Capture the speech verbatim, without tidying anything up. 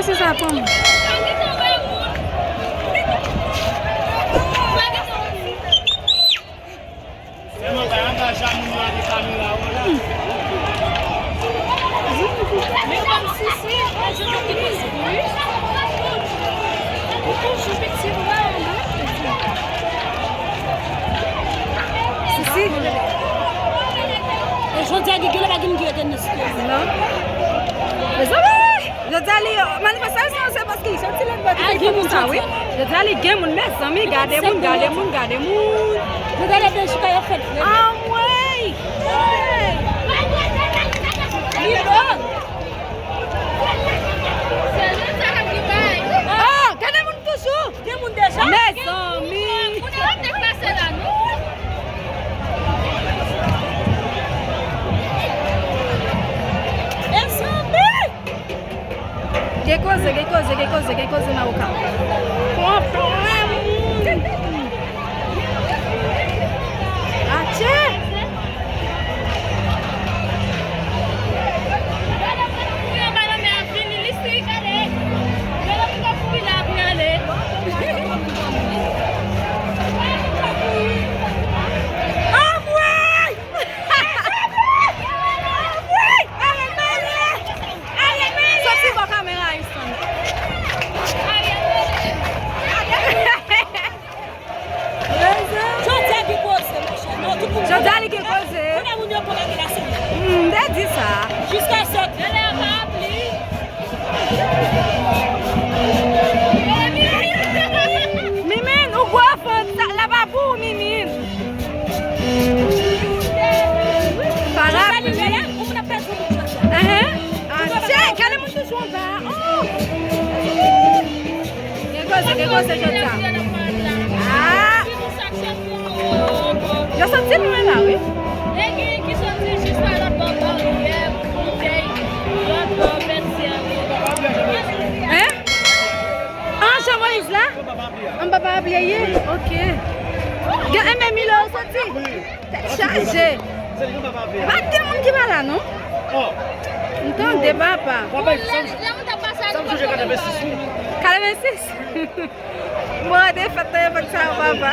Se sa, pran m. Sèlman pa angaje moun yo avèk kamera yo la. Men kòm si se, se toujou piti vwa, non? Sisi. E jodi a, gen lè pa gen moun ki rete nan sitiyasyon. Non. Mezanmi! Jodi a li, manifestasyon se paske li soti lòt bò ki fè konsa, wi. Jodi a li gen moun, mezanmi, gade moun, gade moun, gade moun. Jodi a li te chita yo fèt vre. Anmwey! Li bon. Oh, gade moun toujou. Gen moun deja? Mezanmi! Moun ap deplase la, non? Mezanmi! Gen koze, gen koze, gen koze, gen koze nan Okap. Pran, pran moun! Atchè! Gade moun k ap kouri nan lanmè a vini, li strik, gade. Gade moun k ap kouri la ap rale. Anmwey! Anmwey! Ale mele! Ale mele! Soti bò kamera a, Houston. Jodi a gen koze, monchè. Non, tout moun. Jodi a li gen koze. Kote moun yo pran bagay la sou li? Hmm, m te di sa. Jiska sèt. Mimine, ou gwo vant, sa, la pa pou ou, Mimine. Parapli. Jodi a li bèl, hein? Ou moun ap pèdi moun jodi a. Ahan. Ah, tchè, gade moun toujou anba. Oh! Gen koze, gen koze jodi a. Ah! Yo soti lwen la, wi. E gen ki soti jis pa lòt bò baryè, Boutèy, lòt bò Pètyè. Hein? Ah, Jean Moïse la? Anba parapli a ye? Ok. Gen, enben, Milo soti. Tèt chaje. Pa t gen moun ki pa la, non? M tande papa. Katrevensis. Mwen defèt nan epòk sa yo, papa.